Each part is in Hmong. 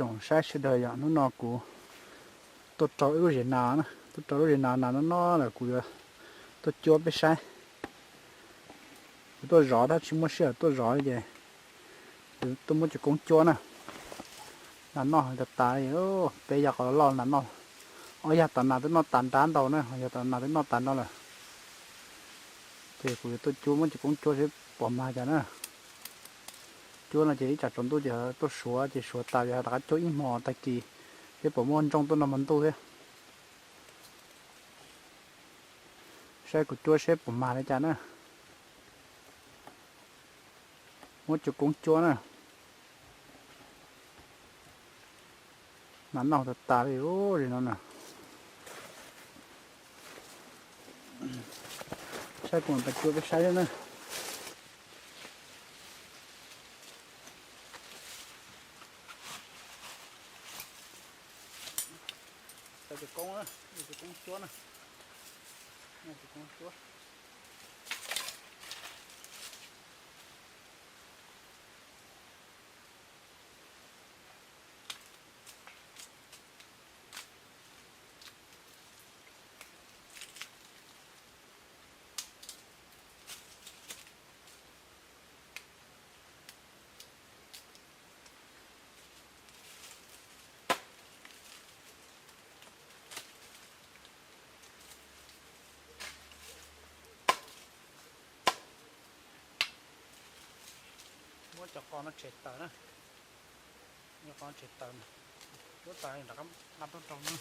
Zoo saib sawv daws yom, hnub no kuv tuaj rau ib lub zes nas na, tuaj rau lub zes nas nas no no lawm kuv yuav tuaj cuab peb saib. Kuv tuaj zov tab tsis muaj sij hawm tuaj zov li ces kuv tuaj muab cov koob cuab na. Nas noj tas tas li, peb yag qos loj nas noj, ob yag tom nas twb noj tas nrab ntau na, yag tom nas twb noj tas ntau lawm. Ces kuv yuav tuaj cuab muab cov koob cuab seb pom mag cas na. Cuab no ces ib tsam tsaus ntuj ces tuaj suav ces suav tas yog rov qab cuab ib hmo tag kis seb puas muaj ntsooj tuaj noj hmo ntuj thiab. Saib kuv cuab seb puas mag li cas na. Muab cov koob cuab na. Nas noj tas tas li ub li no na. Saib kuv mam cuab peb saib thiab na. Cov koob, cov koob cuab na. Cov koob cuab. Muab cov qos no tshem tawm na. Muab qos no tshem tawm, cuab tas rov qab nqa tuaj rau na.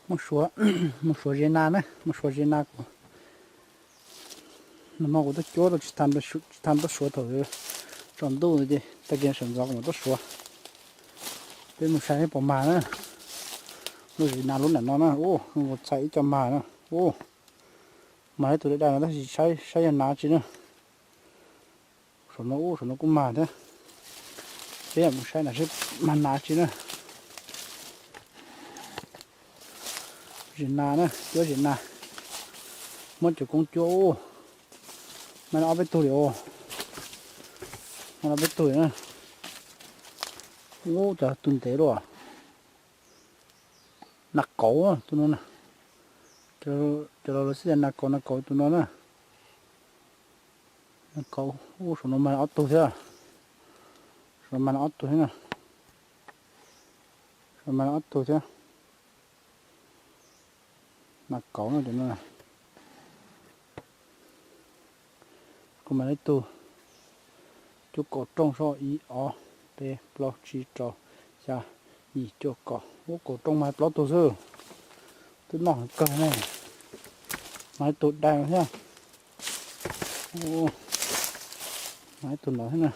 Mus suav, mus suav zes nas na, mus suav zes nas kuv, nag hmo kuv tuaj cuab tau tsis tau tuaj suav thaum tsaus ntuj ces tag kis sawv ntxov kuv mam tuaj suav. Peb mus saib pom mag na. Lub zes nas lub nram no na, ub, txhais ib co mag na, ub, mag ib tug dai dai no tab sis saib yog nas tsi na. Saum no ub, saum no kuj mag thiab. Peb mus saib na seb mag nas tsi na. Zes nas na, cuab zes nas. Muab cov koob cuab ub. Mag ob peb tug li os. Mag ob peb tug li na. Ub, cas tu ntev luaj. Nas kauv tus no na. Cov laus lawv xwb tias nas kauv, nas kauv tus no na. Nas kauv, ub, saum no mag ob tug thiab. Saum no mag ob tug thiab na. Saum no mag ob tug thiab. Nas kauv no cov no. Kuv mam li tug cuaj kaum rooj soj ib ob peb plaub tsib rau xya yim cuaj kaum, ub, kaum rooj mag plaub tug xwb. Twb noj heev kawg ne. Mag ib tug dai thiab. Mag ib tug no thiab na.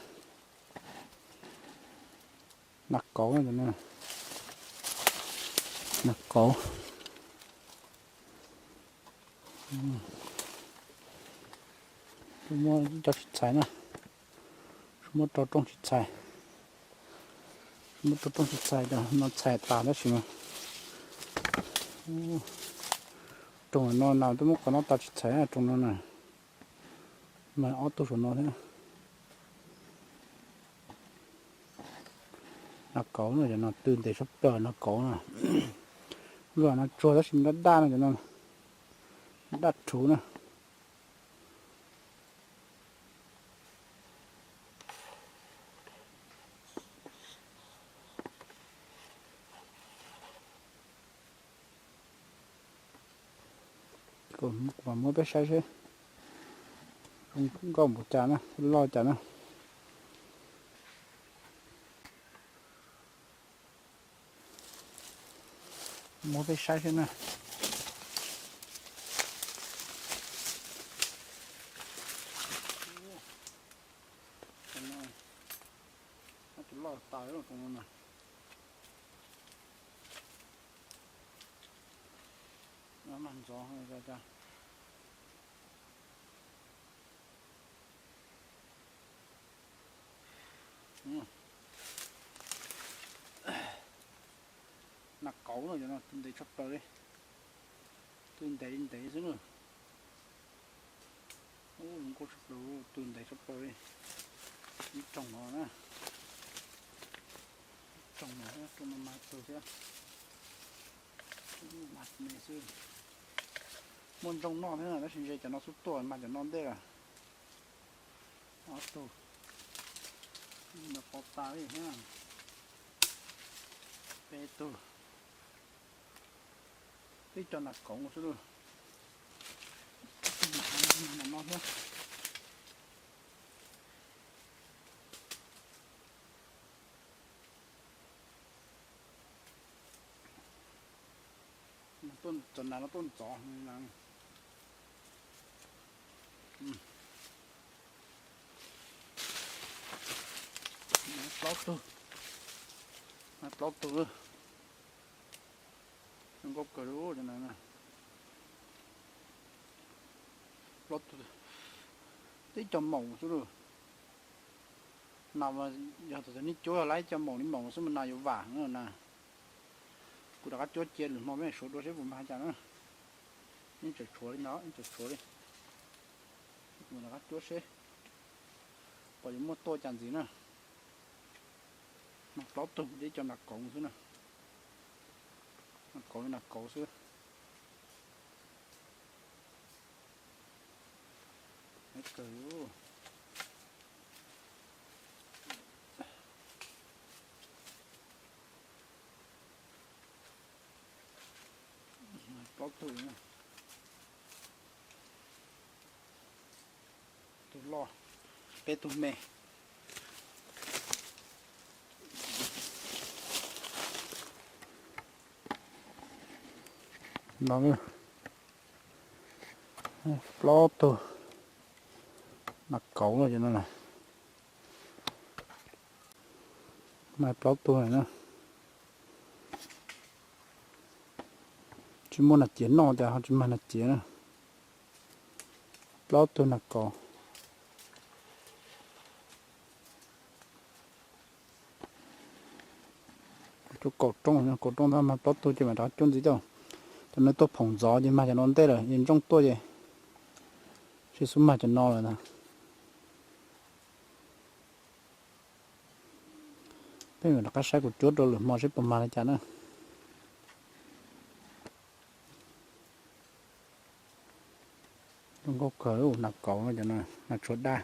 Nas kauv, nas kauv. Muab cov tsis txhais na. Muab rau rooj tsis txhais. Muab rau rooj tsis txhais, no txhais tas tab sis mas rooj no na twb muab qhov no tas tsis txhais rooj no na. Mas ob tug saum no thiab. Nas kauv no, cov no tw ntev sab plaws, nas kauv no. Lub no tsuag tab sis daj daj no, cov no daj rhuv na. Muab peb saib seb zoo nkauj npaum cas na, loj cas na. Muab peb saib seb na. Tus loj tas zoo no na. Mag ntxov cas. Nas kauv no, cov no tu ntev tshaj plaws li. Tu ntev li ntev xwb na. Ub, zoo nkauj tshaj plaws, tu ntev tshaj plaws li. Ib rooj no na. Ib rooj no, rooj no mas tug thiab. Mas me xwb. Muaj ntsooj noj thiab na, tab sis ntshe cov no xub tuaj mas cov no ntej lawm. Ob tug. Ntawd pov tas li thiab. Peb tug. Twb cov nas kauv xwb lauj. Tus nas no thiab. Cov nas no tuaj ntxov na. Plaub tug. Plaub tug. Zoo nkauj kawg li. Plaub tug. Tib co maum xwb lauj. Nas mas yog thaum nej cuab yog lab ib co maum li maum xwb mas nas yuav vam na. Kuv rov qab cuab cia lwm hmo peb suav dua seb puas mag cas na. Ib tseem tshuav li ntawd, ib tseem tshuav li. Kuv rov qab cuab seb puas yuav muaj tuaj cas ntxiv na. Mas plaub tug, ib co nas kauv xwb na. Nas kauv, nas kauv xwb. Plaub tug, tug loj, peb tug me. No, plaub tug nas kauv no, mas plaub tug na. Tsis muaj nas ciav noj ces ho tsis mag nas ciav na. Plaub tug nas kauv. Rau kaum rooj, kaum rooj tab mag plaub tug ces mam rov cuab ntxiv coj. Cov no tuaj phoom ntxov ces mag cov no ntej lawm, es ntsooj tuaj ces tsis xub mag cov no lawm na. Peb mam rov qab saib kuv cuab rau lwm hmo seb puas mag li cas na. Zoo nkauj kawg, nas kauv no, cov no nas tshuav daj.